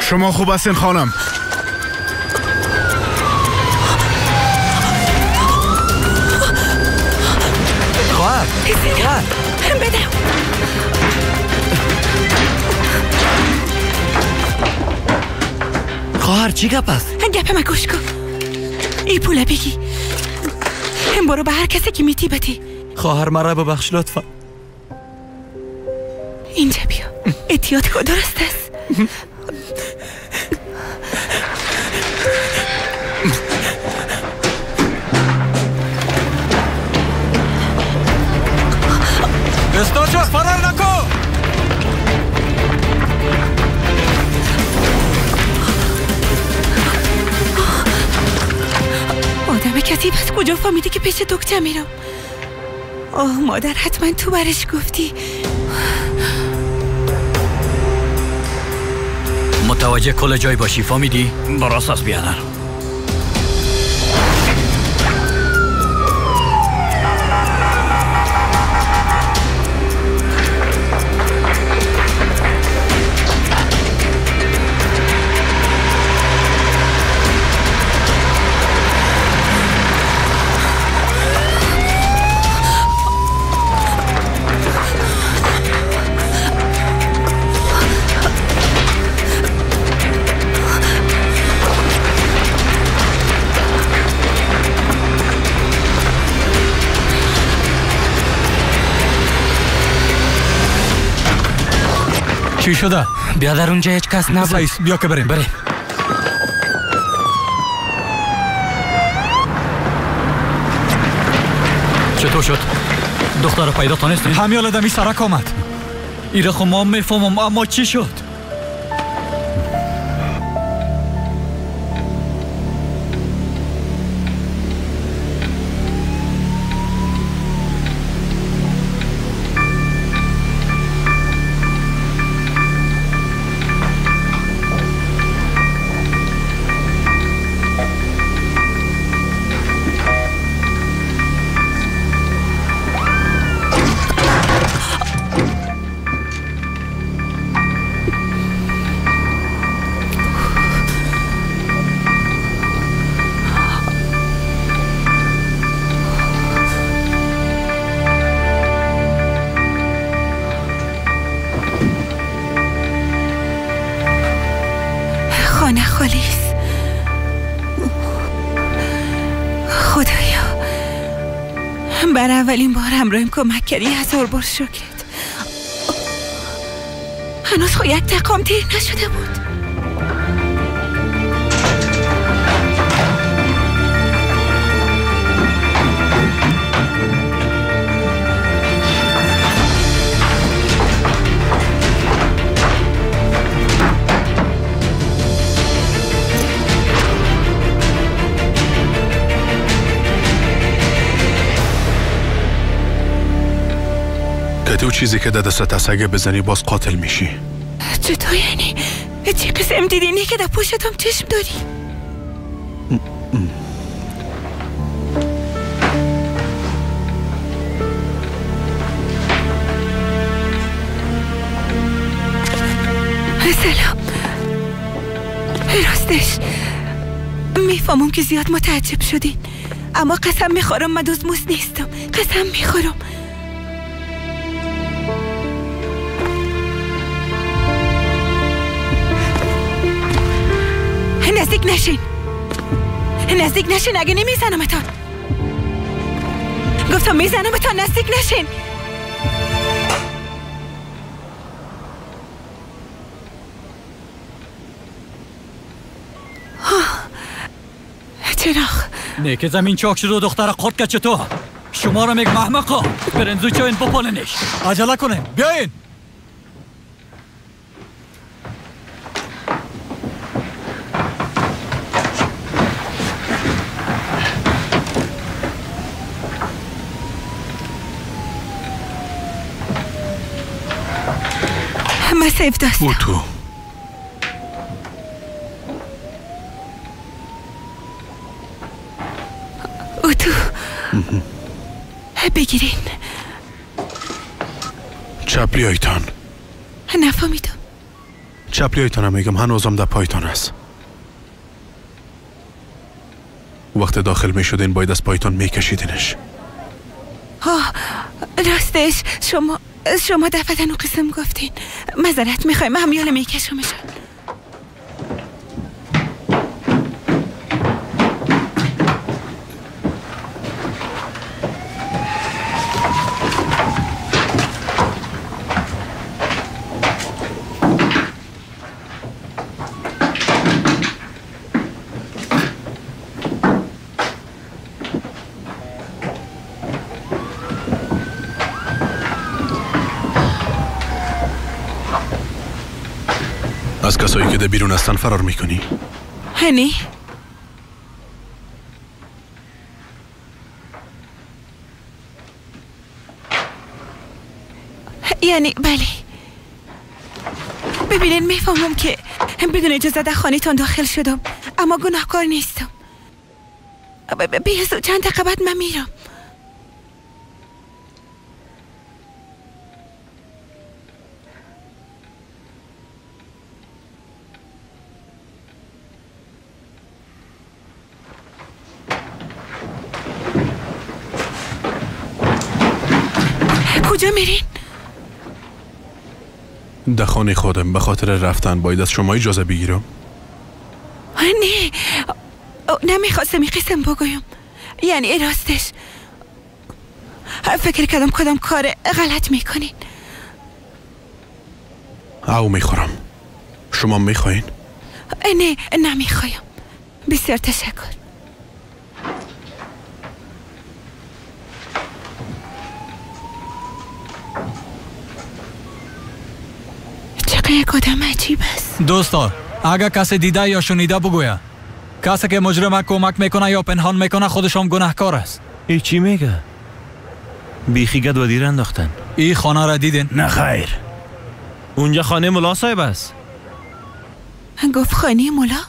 شما خوب هستین خانم؟ خواهر خواهر بده. خواهر چی گپ است؟ گپ من گوش کن. ای پوله بگی برو به هر کسی که میتی بده. خواهر مرا ببخش لطفا. اینجا بیا. احتیاط کن درست است. استاد فرار نکن. آدم کسی پس کجا فهمیدی که پیش دکتر میرم؟ آه مادر حتما تو برش گفتی. متوجه کل جای باشی فهمیدی؟ براست است بیادر. چی شده؟ بیادر اونجا هیچ کس نبود. سایس بیا که بریم. بریم. چطور شد؟ دختر رو پیدا تانستین؟ همین آدمی سرک آمد. ایره خب ما میفهمم اما چی شد؟ خانه خالی است. خدایا بر اولین بار همراهیم کمک کردی، هزار بار شکرت. هنوز خو یک تقام دیر نشده بود. تو چیزی که دستت است اگه بزنی باز قاتل میشی. چطور یعنی؟ چی قسم دیدی اینه که در پشتم چشم داری؟ سلام. راستش میفهمم که زیاد متعجب شدین، اما قسم میخورم من دزموس نیستم. قسم میخورم. نزدیک نشین، نزدیک نشین، اگه نمیزنمتان. گفتم میزنمتان، نزدیک نشین. چراغ نه که زمین چاک شد و دختر قرد که چطور؟ شما را میگم احمقا برنزو چاین بپالنش. عجله کنیم، بیاین. من سیف داستم. اوتو اوتو بگیرین. چپلی آیتان. نفهمیدم. چپلیایتان میگم هنوزم در پایتان است. وقت داخل میشدین باید از پایتان میکشیدینش. راستش شما دفعتا او قسم گفتین. معذرت میخوایم، همیال میکشمشان. از کسایی که در بیرون هستن فرار میکنی؟ هنی؟ یعنی بله. ببینین میفهمم که بدون اجازه در خانه‌تان داخل شدم، اما گناهکار نیستم. بیزو چند دقیقه بعد من میرم. کجا میرین؟ در خانه خودم. به خاطر رفتن باید از شما اجازه بگیرم؟ نه، نمیخواستم این قسم بگویم. یعنی راستش فکر کردم کدام کار غلط میکنین. او میخورم. شما میخواین؟ نه، نمیخوایم. بسیار تشکر. یک آدم عجیب است. دوستا، اگر کسی دیده یا شنیده بگویا. کسی که مجرم کمک میکنه یا پنهان میکنه خودش هم گناهکار است. ای چی میگه؟ بیخی گد و دیر انداختن. ای خانه را دیدین؟ نه خیر. اونجا خانه ملا صاحب است. گفت خانه ملا؟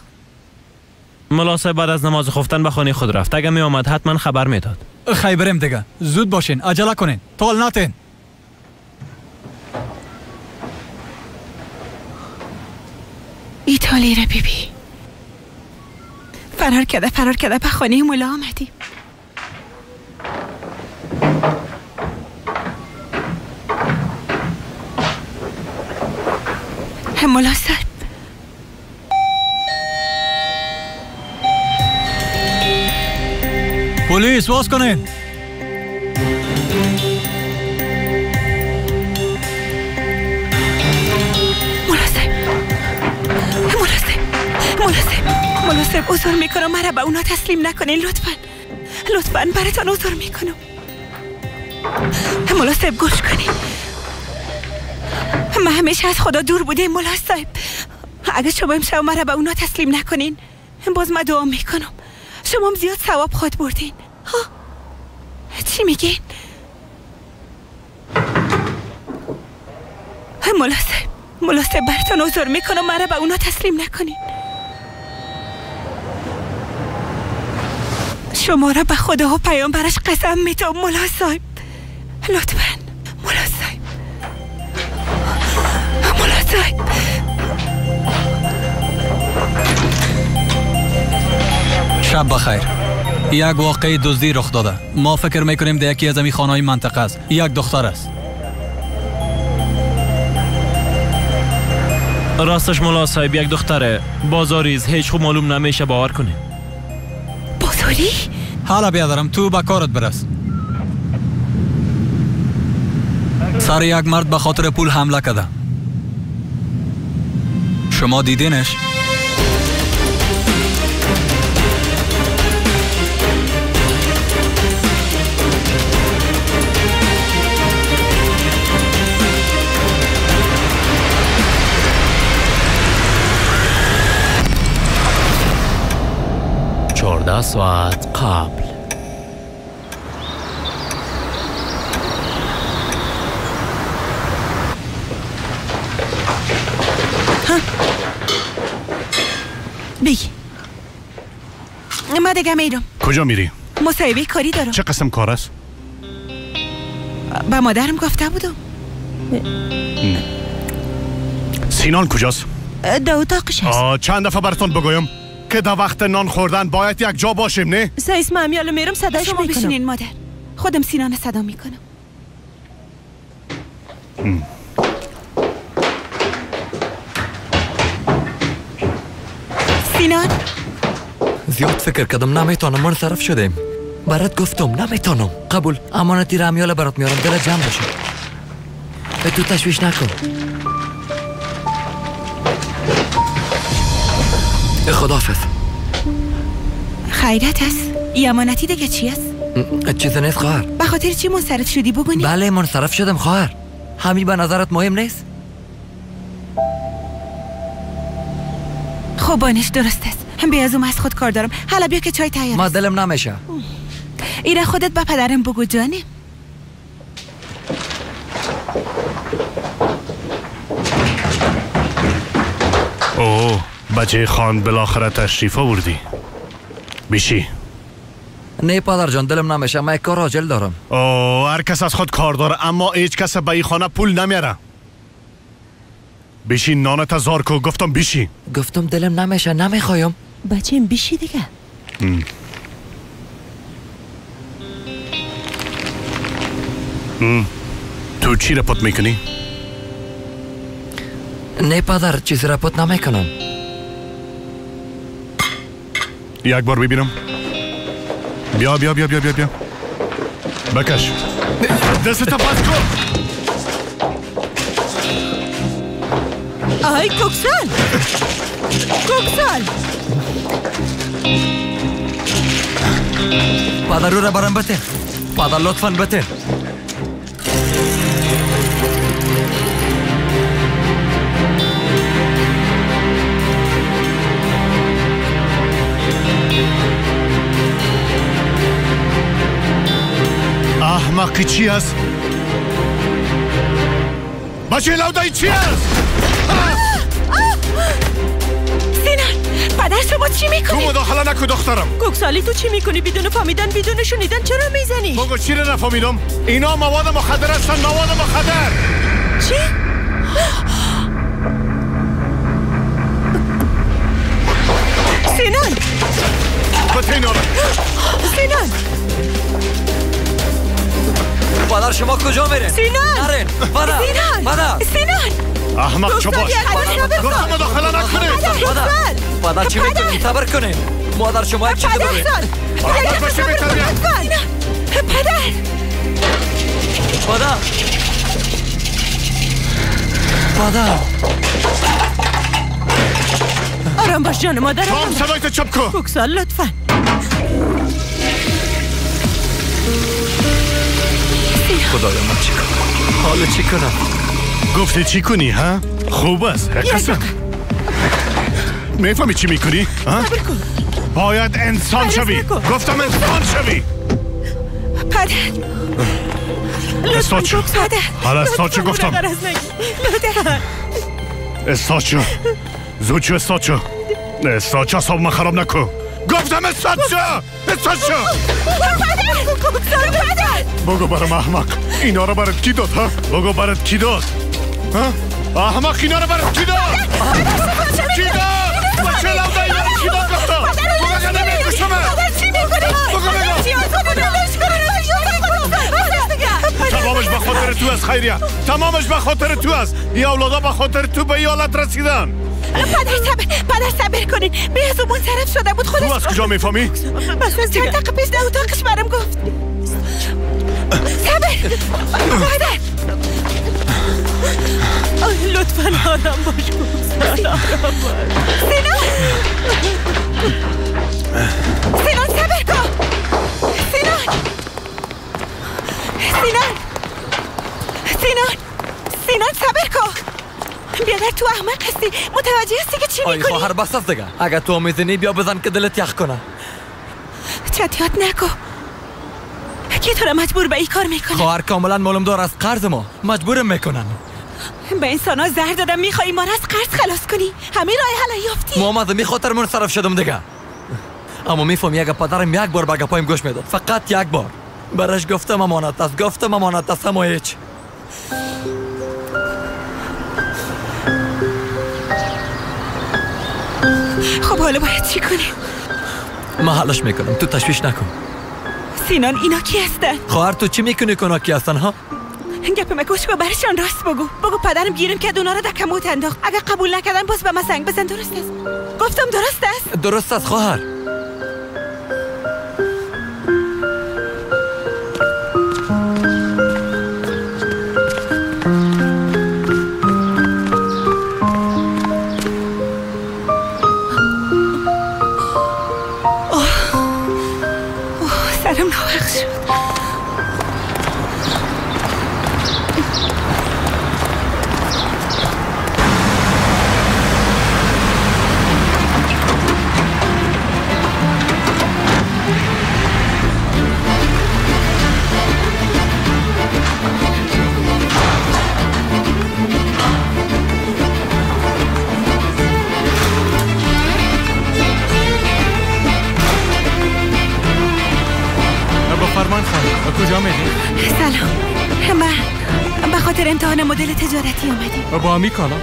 ملا صاحب بعد از نماز خفتن به خانه خود رفت. اگر می آمد حتما خبر میداد. خیر بریم دیگه. زود باشین، عجله کنین. طول نتین. ایتالی را بیبی فرار کرده به خانه ملا آمدیم. ملا صاحب، پلیس واز کنین. ملا صاحب عذر میکنم، مرا به اونا تسلیم نکنین لطفا. لطفا براتان عذر میکنم. ملا صاحب گوش کنین، من همیشه از خدا دور بوده. ملا صاحب اگه شما امشب مرا به اونا تسلیم نکنین باز من دعا میکنم. شما هم زیاد ثواب خود بردین. ها چی میگین؟ ملا صاحب براتان عذر میکنم، مرا به اونا تسلیم نکنین. شما را به خدا و پیامبرش قسم میدم ملا صاحب. لطفاً ملا صاحب، ملا صاحب. شب بخیر. یک واقعه دزدی رخ داده. ما فکر میکنیم در یکی از این خانه‌های منطقه است. یک دختر است. راستش ملا صاحب یک دختره بازاریز، هیچ خوب معلوم نمیشه، باور کنیم. بازاری؟ حالا بیادرم تو به کارت برس. سر یک مرد به خاطر پول حمله کرده. شما دیدینش؟ ساعت قبل. ها بگی ما دیگه میرم. کجا میری؟ مصاحبه کاری دارم. چه قسم کار است؟ به مادرم گفته بودم. سینان کجاست؟ در اتاقش است. چند دفعه براتون بگویم که در وقت نان خوردن باید یک جا باشیم، نه؟ سایس من امیالو میرم صدایش میکنم. شما بشینین مادر، خودم سینان صدا میکنم. سینان، زیاد فکر کردم نمیتونم، منصرف شدیم. برات گفتم نمیتونم. قبول، امانتی را امیال برات میارم، دلت جمع باشه. تو تشویش نکن. خداحافظ. خیرت است. ای امانتی دیگه چی است؟ چیز نیست خواهر. به خاطر چی منصرف شدی بگونی؟ بله منصرف شدم خواهر. همین به نظرت مهم نیست؟ خب بانش درست است. هم بی از اون از خود کار دارم. حالا بیا که چای تیار. ما دلم نمیشه. ایره خودت با پدرم بگو جانم. اوه بچه خان بالاخره تشریف آوردی. بیشی. نه پدر جان دلم نمیشه، من یک کار عاجل دارم. اوه هر کس از خود کار داره، اما هیچ کس به این خانه پول نمیاره. بیشی نانت زار کو. گفتم بیشی. گفتم دلم نمیشه، نمیخوایم. بچیم بیشی دیگه. تو چی را پت میکنی؟ نه پدر چیزی را پت نمیکنم. یک بار ببینم. بیا بیا بیا بیا بیا بیا. بکش. دستت پس کن. آی کوکسال، کوکسال. پدر رو را برام بده. پدر لطفاً بده. احمقی چی است؟ بچه لودایی چی است؟ سینان، پدر شما چی میکنی؟ تو مداخله نکن دخترم. کوکسالی تو چی میکنی؟ بدون فهمیدن، بدون شنیدن چرا میزنی؟ بگو چی رو نفهمیدم؟ اینا مواد مخدر هستن، مواد مخدر. چی؟ سینان، بده اینا رو. سینان، پدر شما کجا میرین؟ سینان، نرین. پدر، سینان، پدر، سینان. احمق چو باش. گفتم مداخله نکنید. پدر، پدر چی میکنین؟ صبر کنین. مادر شما یک چیز بگوین. پدر، پدر، پدر، پدر. آرام باش جان مادر. تام صدایت چپ کن. کوکسال لطفا. خدایا من چی کنم؟ حالا چی کنم؟ گفتی چی کنی ها؟ خوب است. قسم میفهمی چی میکنی؟ ها؟ باید انسان شوی. گفتم انسان شوی. پدر استاد شو. حالا استاد شو گفتم. استاد شو. زود شو استاد شو. استاد شو اعصاب من خراب نکن. گفتم استاد شو. استاد شو. بگو برام احمق اینا رو برات کی داد؟ ها؟ بگو برات کی داد؟ ها؟ احمق اینا رو برات کی داد؟ کی داد؟ بچه لوده اینا رو کی داد گفتم؟ بگو اگه نمیکشمت. بگو بگو. تمامش به خاطر تو است خیریه، تمامش به خاطر تو است. این اولادا به خاطر تو به این حالت رسیدن. پدر صبر، پدر صبر کنین. بی از اون منصرف شده بود خودش. تو از کجا میفهمی؟ بس از چند دقیقه پیش در اتاقش برام گفت. صبر پدر. لطفا آرام باش کوکسال، آرام باش. سینان، سینان صبر کن. سینان، سینان، سینان، سینان صبر کن. بیادر تو احمق هستی، متوجه هستی که چی میکنی؟ آی خواهر بس است دیگه. اگه تو میزنی بیا بزن که دلت یخ کنه. چتیات نکو. کی تو را مجبور به این کار میکنه؟ خواهر کاملا معلوم دار از قرض ما مجبورم میکنن. به انسان ها زهر دادم، میخوایی ما را از قرض خلاص کنی؟ همین راه حل یافتی. محمد می خاطر منصرف شدم دیگه. اما میفهمی اگه پدرم یک بار به گپایم گوش میداد، فقط یک بار، برش گفتم امانت است، گفتم امانت است، اما هیچ. خب حالا باید چی کنیم؟ من حلش میکنم، تو تشویش نکن. سینان اینا کی هستن؟ خواهر تو چی میکنی که اونا کی هستن ها؟ گپ ما گوش کن، برشان راست بگو. بگو پدرم گیرم کرد اونا رو در کموت انداخت. اگه قبول نکردن باز به من زنگ بزن. درست است؟ گفتم درست است؟ درست است خواهر. سرم ناوق شد. فرمان خانم کجا میری؟ سلام، من به خاطر امتحان مدل تجارتی آمدیم. با می کالا؟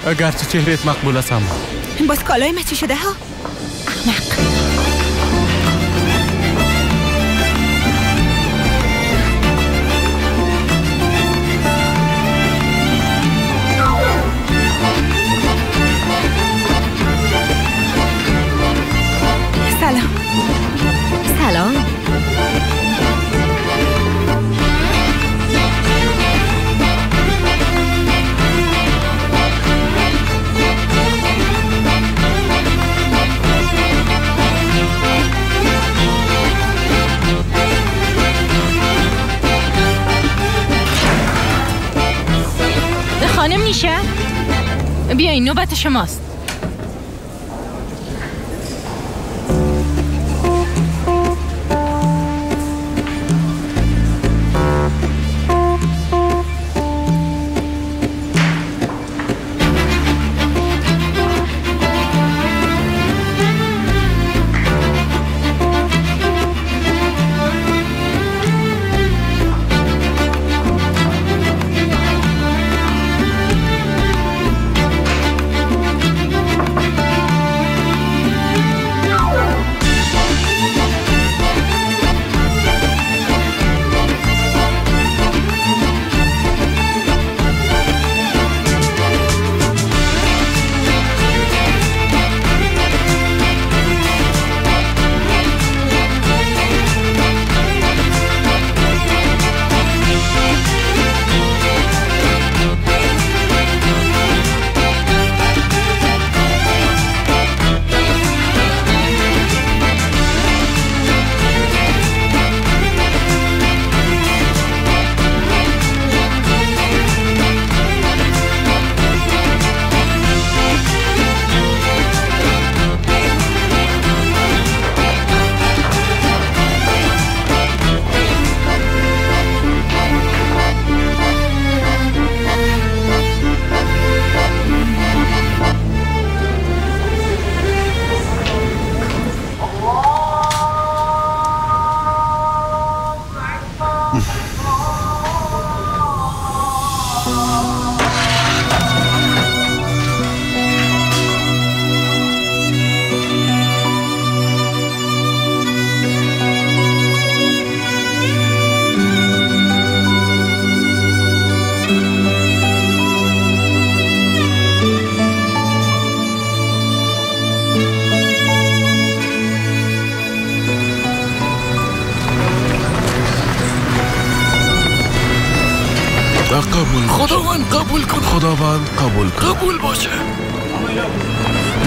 اگرچه چهرهت مقبول است اما باز کالای ما چی شده ها؟ احمق. سلام. سلام. خانم نیشه، بیاین نوبت شماست. قبول خداوند قبول کن. خداوند قبول کن. قبول باشه.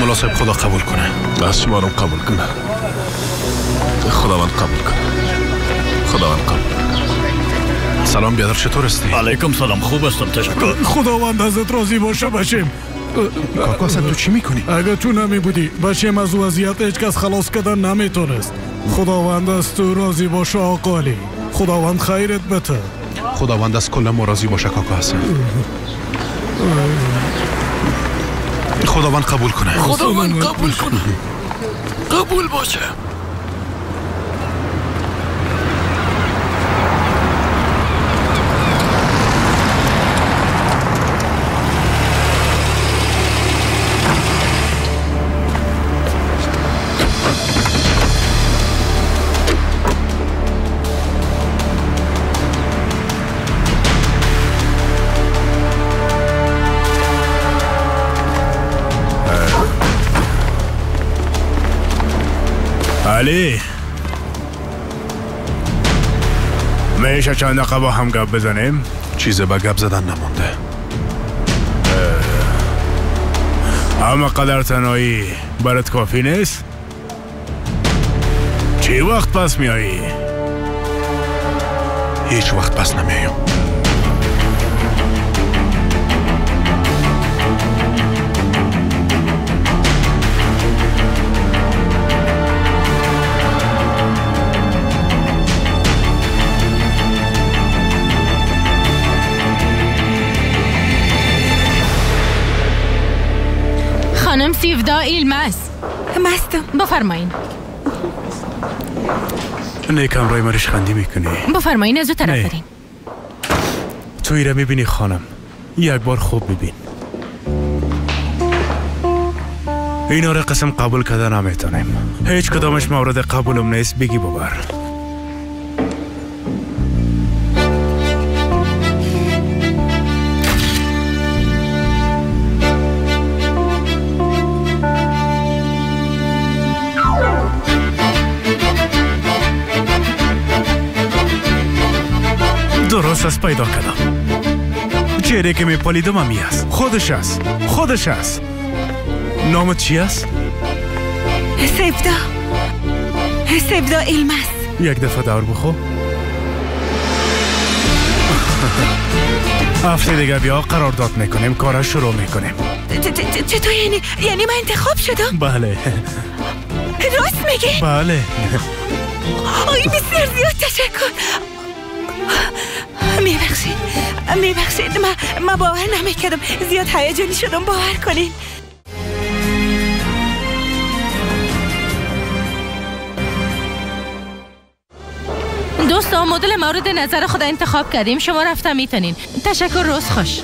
ملا صاحب خدا قبول کنه. از شما رو قبول کنه. خداوند قبول کنه. خداوند قبول کنه. سلام بیادر، چطور هستی؟ علیکم سلام، خوب هستم تشکر. خداوند ازت راضی باشه بچیم. کاکا اصلا تو چی میکنی؟ اگه تو نمی بودی بچیم از وضعیت هیچ کس خلاص کردن نمیتونست. خداوند از تو راضی باشه آقالی. خداوند خیرت بده. خداوند از کل ما راضی باشه کاکا حسن. خداوند قبول کنه. خداوند قبول کنه. قبول باشه. علی میشه چند دقیقه با هم گپ بزنیم؟ چیز به گپ زدن نمونده. اما قدر تنهایی برات کافی نیست؟ چی وقت پس میایی؟ هیچ وقت پس نمیایم. خانم سیودا ایلمز مستم. بفرمایین. نیکم رای مرش خندی میکنی. بفرمایین از او طرف برین. تو ایره میبینی خانم، یک بار خوب ببین. اینا را قسم قبول کرده نمیتونیم. هیچ کدامش مورد قبولم نیست. بگی ببر. درست است، پیدا کردم. چهره که میپالیدم همی است. خودش است، خودش است. نامت چی است؟ سیودا. سیودا ایلمز. یک دفعه دور بخو. هفته دیگه بیا قرارداد میکنیم، کارا شروع میکنیم. چطور یعنی؟ یعنی من انتخاب شدم؟ بله. راست میگی؟ بله. آی بسیار زیاد تشکر. میبخشید میبخشید، من باور نمیکردم. زیاد هیجانی شدم، باور کنین. دوستان مدل مورد نظر خود انتخاب کردیم، شما رفته میتونین. تشکر، روز خوش.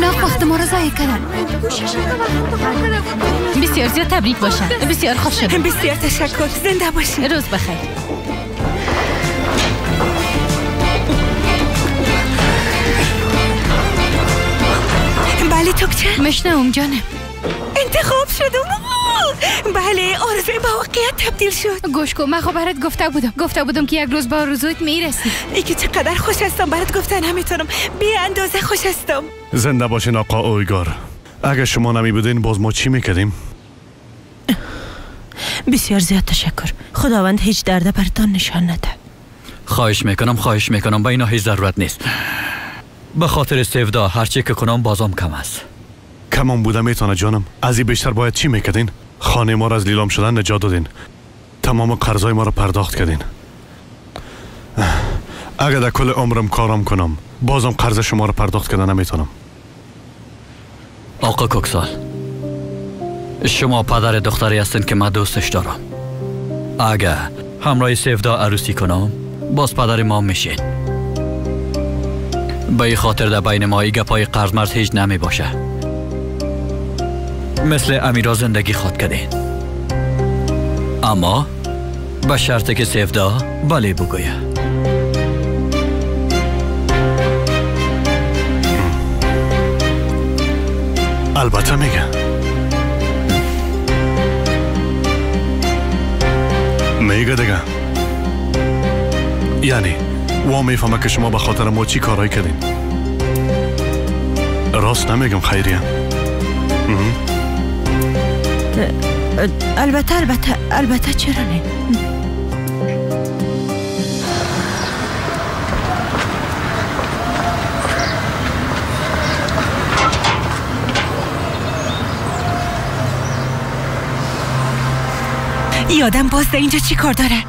نه وقت ما را ضایع کردن. بسیار زیاد تبریک باشه. بسیار خوش شدم. بسیار تشکر، زنده باشین. روز بخیر. بله توکچه؟ مشنوم جانم. انتخاب شدم. بله، آرزوی به واقعیت تبدیل شد. گوش کن، من خب برات گفته بودم که یک روز با آرزویت میرسی. ای که چقدر خوش هستم، برات گفتن نمیتونم. بی اندازه خوش هستم. زنده باشین آقا اویگار. اگه شما نمی بودین باز ما چی میکردیم؟ بسیار زیاد تشکر. خداوند هیچ درد براتان نشان نده. خواهش میکنم، با اینا هیچ ضرورت نیست. به خاطر سیودا هرچی که کنم بازم کم است. کمان بوده میتونه جانم. از این بیشتر باید چی میکردین؟ خانه ما را از لیلام شدن نجات دادین. تمام قرضای ما را پرداخت کردین. اگر در کل عمرم کارم کنم بازم قرض شما را پرداخت کردن نمیتونم. آقا کوکسال، شما پدر دختری هستین که من دوستش دارم. اگر همراه سیودا عروسی کنم باز پدر ما میشین. به این خاطر در بین ما ای گپای قرض مرز هیچ نمی باشه. مثل امیرا زندگی خواد کردین، اما به شرط که سیودا بله بگویه. البته میگه. میگه دیگه. یعنی وا میفهمه که شما به خاطر ما چی کارایی کردین. راست نمیگم خیریه؟ البته البته البته، چرا نه؟ یادم باز در اینجا چی کار داره؟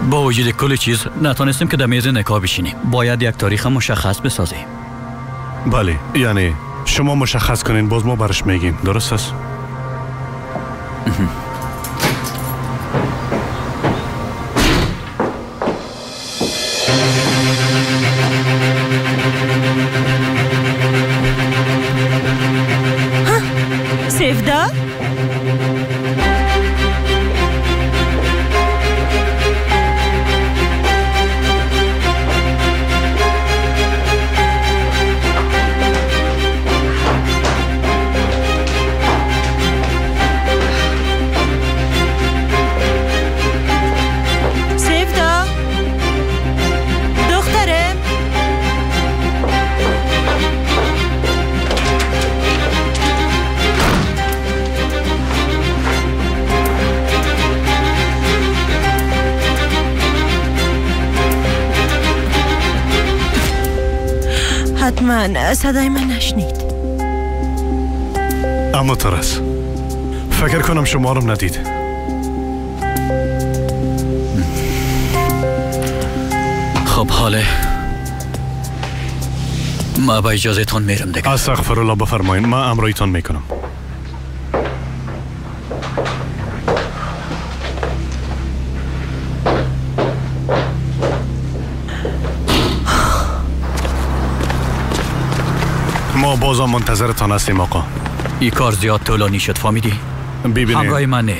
با وجود کل چیز نتونستیم که در میز نکاح بشینیم. باید یک تاریخ مشخص بسازیم. بله، یعنی شما مشخص کنین باز ما برش میگیم. درست است؟ سیودا؟ حتما صدای من نشنید. اما ترس فکر کنم شما رو ندید. خب حاله ما با اجازه تان میرم دیگه. استغفر الله بفرمایید، ما امرایتان میکنم. ما بازم منتظرتان هستیم آقا. این کار زیاد طولانی شد فهمیدی؟ ببینید همراه من نه،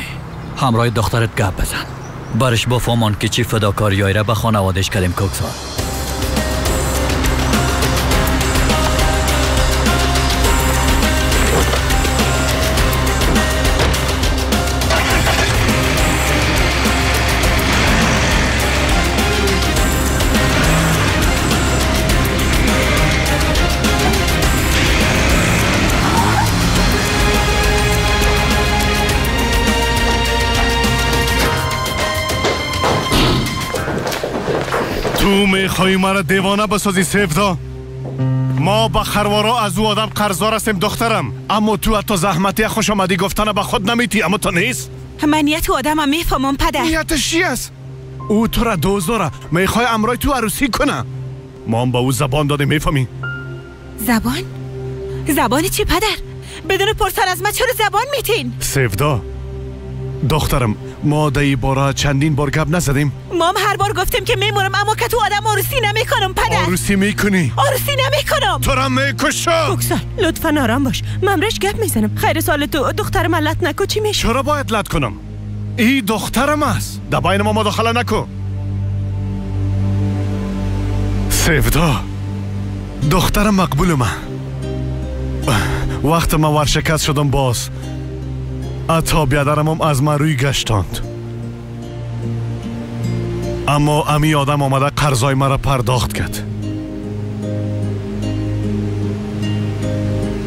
همراه دخترت گپ بزن، برش بفهمان که چی فداکاریایی را به خانوادش کردیم. کوکسار تو میخوایی مرا دیوانه بسازی سیفدا؟ ما به خروارا از او آدم قرضدار هستیم دخترم، اما تو حتی زحمتی خوش آمدی گفتن به خود نمیتی. اما تو نیست. من نیت او آدم میفهمم پدر. نیتش چی است؟ او تو را دوست داره، میخوای امرای تو عروسی کنه. ما هم به او زبان دادیم، میفهمی؟ زبان؟ زبان چی پدر؟ بدون پرسان از من چرا زبان میتین؟ سیفدا دخترم، ما در این باره چندین بار گپ نزدیم. ما هم هر بار گفتیم که میمونم، اما که تو آدم عروسی نمیکنم پدر. عروسی میکنی؟ عروسی نمیکنم. تو را میکشم. کوکسال لطفا آرام باش، من رش گپ میزنم. خیر سال تو دختر من لط نکو. چی میشه؟ چرا باید لط کنم؟ این دخترم است، در بین ما مداخله نکن. سیفدا دخترم مقبول من. وقت من ورشکست شدم باز حتی بیادرم هم از من روی گشتاند، اما امی آدم آمده قرضای مرا پرداخت کرد.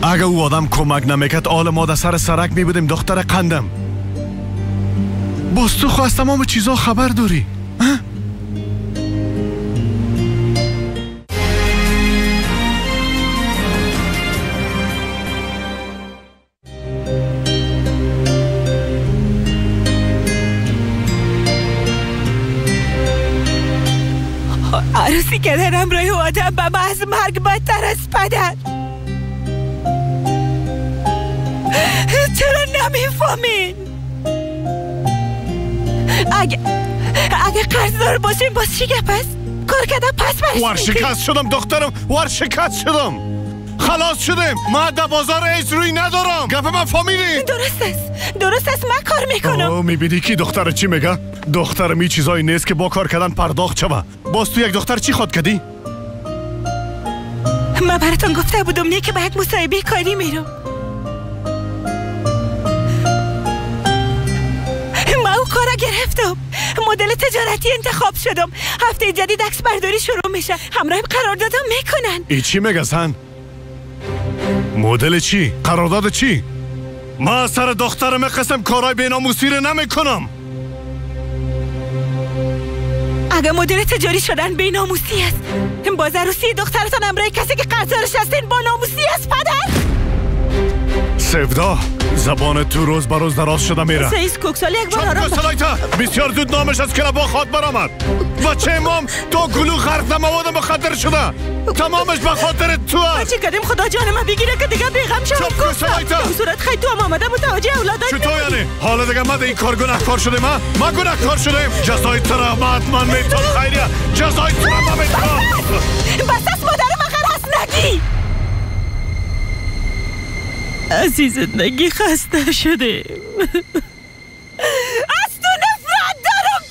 اگه او آدم کمک نمیکرد آل ما در سر سرک می بودیم. دختر قندم، باز تو خو از تمام چیزا خبر داری. عروسی کردن همراه آدم به من از مرگ بدتر است پدر. چرا نمیفهمین؟ اگه قرضدار باشیم باز چی گپ است؟ کار کردم پس برش ورشکست شدم دخترم، ورشکست شدم، خلاص شدیم. من در بازار هیچ روی ندارم. گپ من فهمیدی؟ درست است، درست است، من کار میکنم. میبینی کی دختر چی میگه؟ دخترم این چیزایی نیست که با کار کردن پرداخت شوه. باز تو یک دختر چی خواد کردی؟ من براتون گفته بودم نه که به یک مصاحبه کاری میرم. من او کارا گرفتم، مدل تجارتی انتخاب شدم. هفته جدید عکس برداری شروع میشه، همراهیم قراردادم میکنن. ای چی میگه زن؟ مدل چی؟ قرارداد چی؟ ما سر دخترم قسم کارای بیناموسی رو نمیکنم. اگه مدل تجاری شدن بیناموسی است، باز عروسی دخترتان همراه کسی که قرضدارش هستین با ناموسی است پدر. سیفدا زبان تو روز به روز دراز شده میره. سیز کوکسال یک بار آرام باش. بسیار زود نامش از کلبا خواد برآمد. بچه امام تو گلو غرق در مواد مخدر شده، تمامش به خاطر تو است. چی کردیم خدا جان من بگیره که دیگه بیغم شدم. کوکسال صورت خیلی تو هم آمده متوجه اولادای چطور یعنی؟ حالا دیگه ما این کار گناهکار شدیم. ما گناهکار شدیم. جزای تو را ما حتما میتم خیریه، جزای تو را ما میتم. بس از مادر من غرض نگی. از این زندگی خسته شدیم. از تو نفرت دارم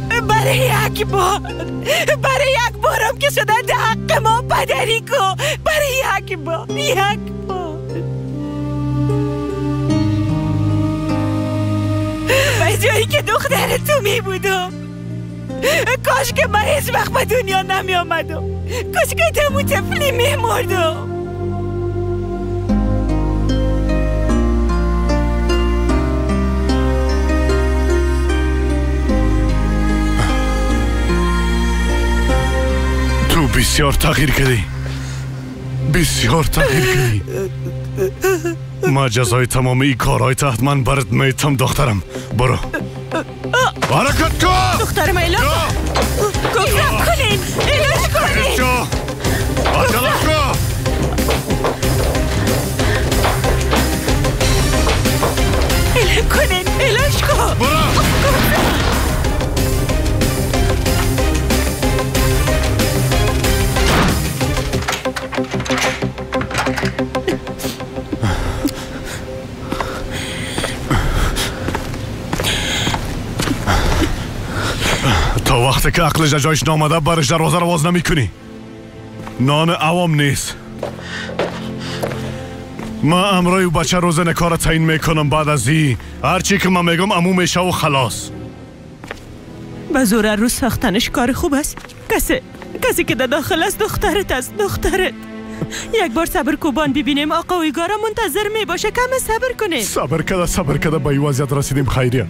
پدر. برای یک بار، برای یک بارم که شده در حق ما پدری کو. برای یک بار، یک بار. به جایی که دختر تو می بودم، کاش که من هیچ وقت به دنیا نمی آمدم. کاش که دمو طفلی می مردم. بسیار تغییر کردی، بسیار تغییر کردی. ما جزای تمام این کارهای تحت من برات میتم دخترم. برو حرکت کن دخترم. ایلا گفتم کنین، علاج کنین. عجله کن. علاج کنین، علاج کن. برو. تا وقتی که عقلش در جایش نامده برش دروازه رو باز نمی کنی. نان عوام نیست. ما امرای و بچه روز نکار تعیین میکنم. بعد از این هرچی که من میگم امو میشه و خلاص. به زور روز ساختنش کار خوب است. کسی که در داخل است دخترت است، دخترت. یک بار صبر کوبان ببینیم. آقا ویگارا منتظر می باشه. کم صبر کنیم. صبر کده، صبر کده، به این وضعیت رسیدیم. خیریه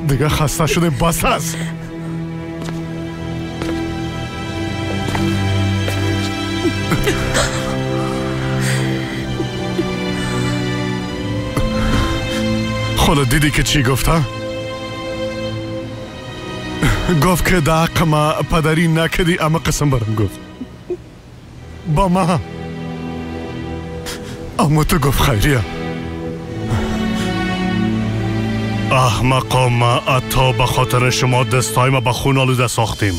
دیگه خسته شدیم، بس است. خودت دیدی که چی گفت؟ گفت که در حق ما پدری نکدی، اما قسم برم گفت با ما. اما تو گفت خیریه. احمقا، ما حتی به خاطر شما دستای ما به خون آلوده ساختیم.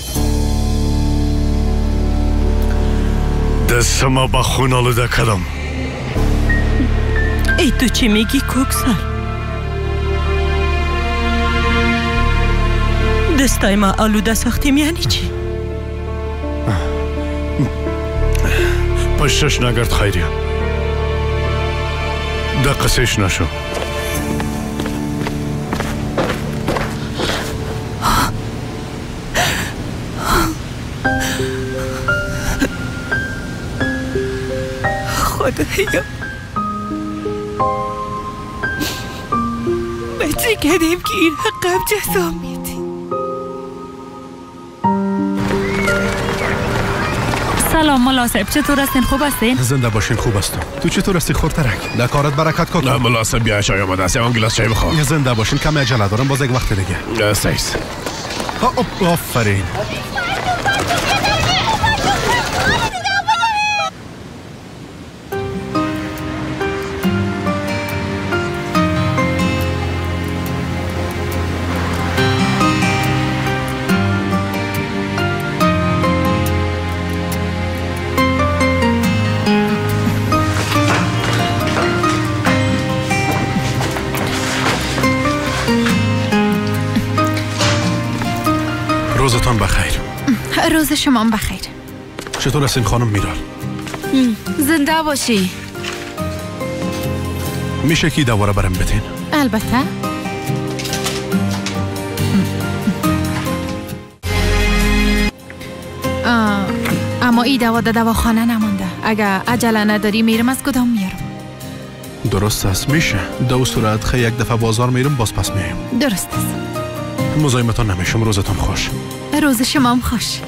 دست ما به خون آلوده کردم. ای تو چی میگی کوکسار؟ دستای ما آلوده ساختیم یعنی چی؟ پشتش نگرد خیریه، ده قصهش نشو. خدایا ما چی کردیم که این حقم جزا میدی؟ سلام ملا صاحب، چطور هستین؟ خوب هستین؟ زنده باشین، خوب هستم. تو چطور هستی خورترک؟ در کارت برکت کاکا. نه ملا صاحب، بیا چای آماده است، یک گلاس چای بخور. زنده باشین، کم عجله دارم، باز یک وقت دیگه. سیس. آفرین. روزتان بخیر. روز شما بخیر. چطور هستین خانم میرال؟ زنده باشی. میشه که دوباره برم بدین؟ البته. اما ای دوا در دواخانه نمانده. اگه عجله نداری میرم از کدام میارم. درست است، میشه. دو صورت خی یک دفعه بازار میرم باز پس میایم. درست است. مزاحمتان نمیشم. روزتان خوش. روز شما هم خوش.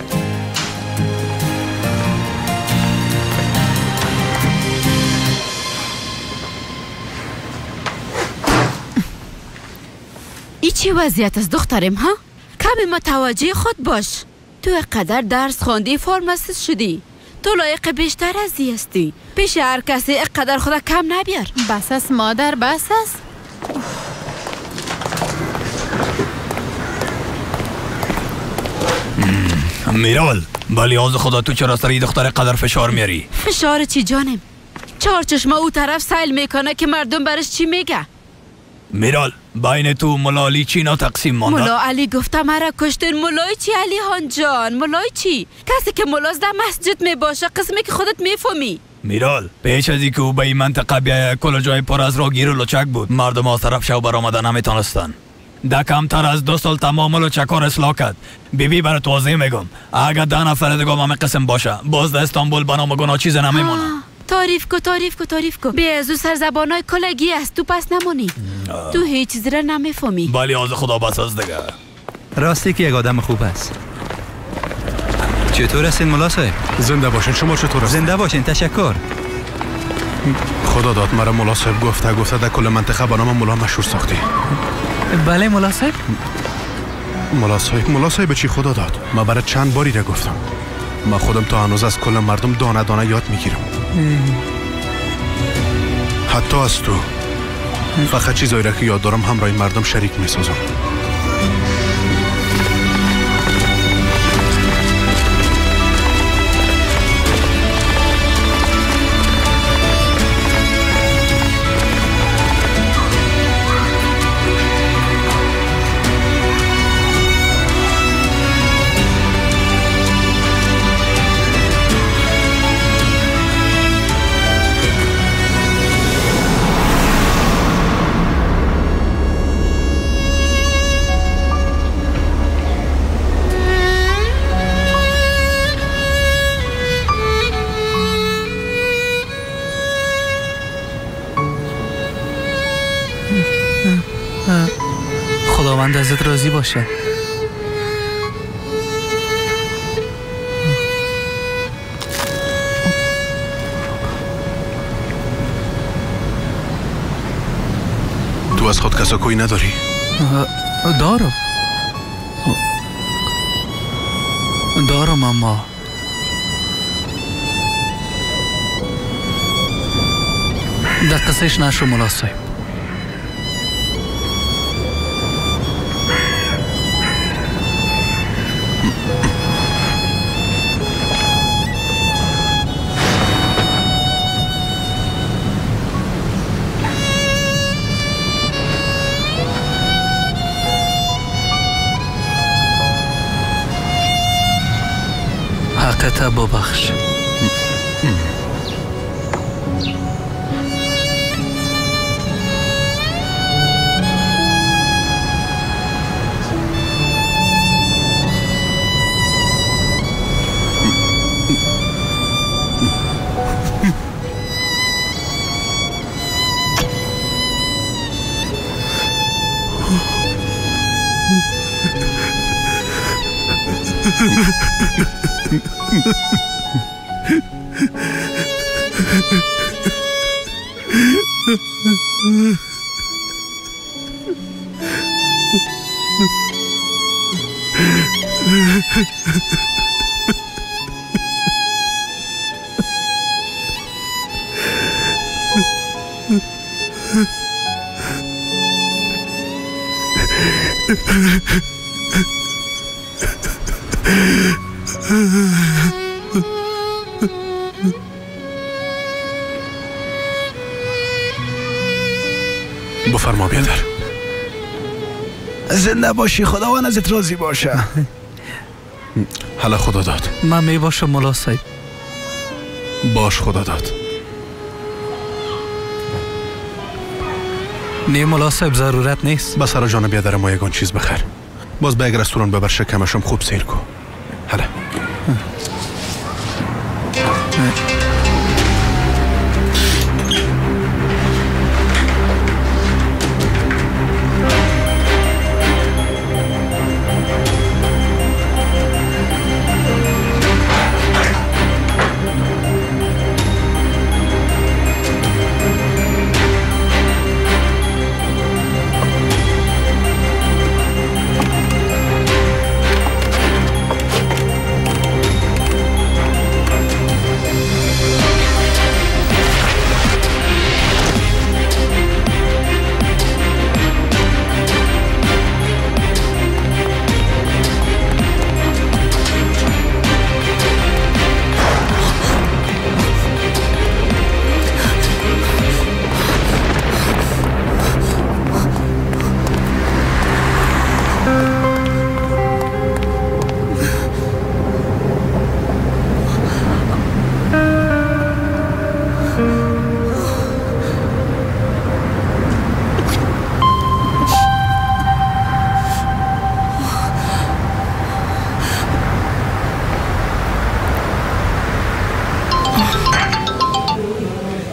ای چی وضعیت است دخترم ها؟ کمی متوجه خود باش. تو قدر درس خواندی، فارماسیست شدی. تو لایق بیشتر از این هستی. پیش هر کسی اقدر خدا کم نبیار. بس است مادر، بس است. میرال، بلی آز خدا تو چرا سری دختر قدر فشار میاری؟ فشار چی جانم؟ چهار چشمه او طرف سیل میکنه که مردم برش چی میگه؟ میرال، بین تو ملا علی چی نا تقسیم مانده؟ ملا علی گفته مرا کشتن. ملای چی علی هان جان؟ ملای چی؟ کسی که ملاز در مسجد میباشه، قسمی که خودت میفهمی. میرال، پیش از اینکه او به این منطقه بیایه کل جای پر از راگیر و لچک بود. مردم از طرف شو برآمده نمیتونستن. ده کمتر از 2 سال تمام لچکار اصلاح کرد. بیبی برات واضح میگم، اگر 10 نفر دیگه هم قسم باشه، باز در استانبول به نام گناه چیز نمیمونه. تعریف کو، تعریف کو، تعریف کو. بی از او سرزبانای کلگی است، تو پس نمونی. تو هیچ چیزی را نمیفهمی. بلی از خدا بس از دیگه. راستی که یک آدم خوب است. چطور هستین ملا صاحب؟ زنده باشین. شما چطور هستین؟ زنده باشین، تشکر. خدا داد مرا ملا صاحب گفته گفته در کل منطقه به نام ملا مشهور ساختی. بله ملا صاحب. ملا صاحب، ملا صاحب چی خدا داد؟ من برای چند باری را گفتم. من خودم تا هنوز از کل مردم دانه دانه یاد میگیرم. حتی از تو. فقط چیزایی را که یاد دارم همراه مردم شریک میسازم. خداوند ازت راضی باشه. تو از خود کسا کوی نداری؟ دارم دارم، اما در قصهش نشو ملا صاحب. حقت ببخش. بفرما بیادر. زنده باشی، خداوند ازت راضی باشه. حالا خدا داد. من می باشم ملا صاحب. باش خدا داد. نه ملا صاحب ضرورت نیست. بس سر جان بیادر ما یگان چیز بخر. باز به یک رستوران ببر شکمشم خوب سیر کو. حالا.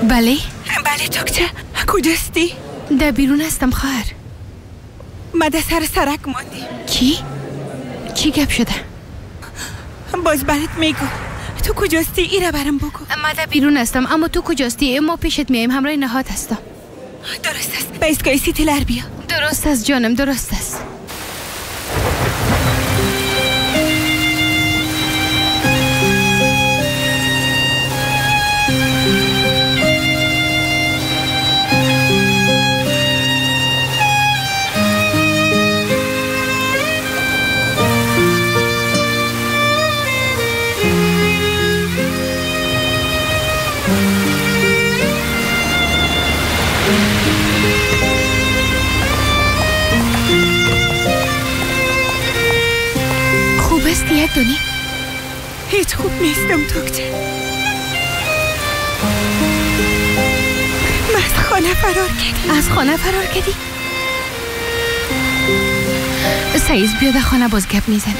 بله؟ بله دکتر، کجاستی؟ در بیرون هستم خواهر. ما در سر سرک ماندیم. چی؟ چی گپ شده؟ باز برات میگم. تو کجاستی؟ ایره برام بگو. من در بیرون هستم، اما تو کجاستی؟ ما پیشت میایم، همراه نهاد هستم. درست است. به ایستگاه سیتیلر بیا. درست است جانم، درست است. یک دونی؟ هیچ خوب نیستم دکتر. من از خانه فرار کردم. از خانه فرار کردی؟ سعید بیا در خانه باز گپ میزنی.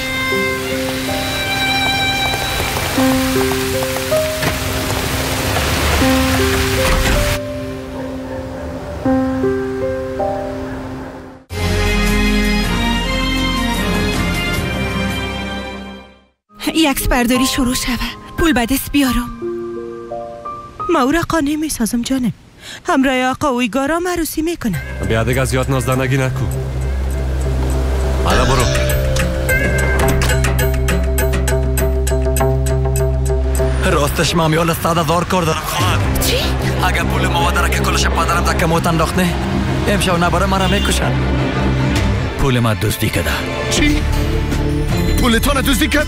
عکس برداری شروع شوه. پول به دست بیارم. ما او را قانع می سازم جانم. همراه آقا اویگارا عروسی میکنم. بیا دیگه زیاد نازدانگی نکو. حالا برو. راستش من میال 100,000 کار دارم خواهد. چی؟ اگه پول ما که کلش پدرم در کموت انداخت نه، امشب نباره مرا میکشن. پول ما دزدی کرده. چی؟ پولتان دزدی کرد؟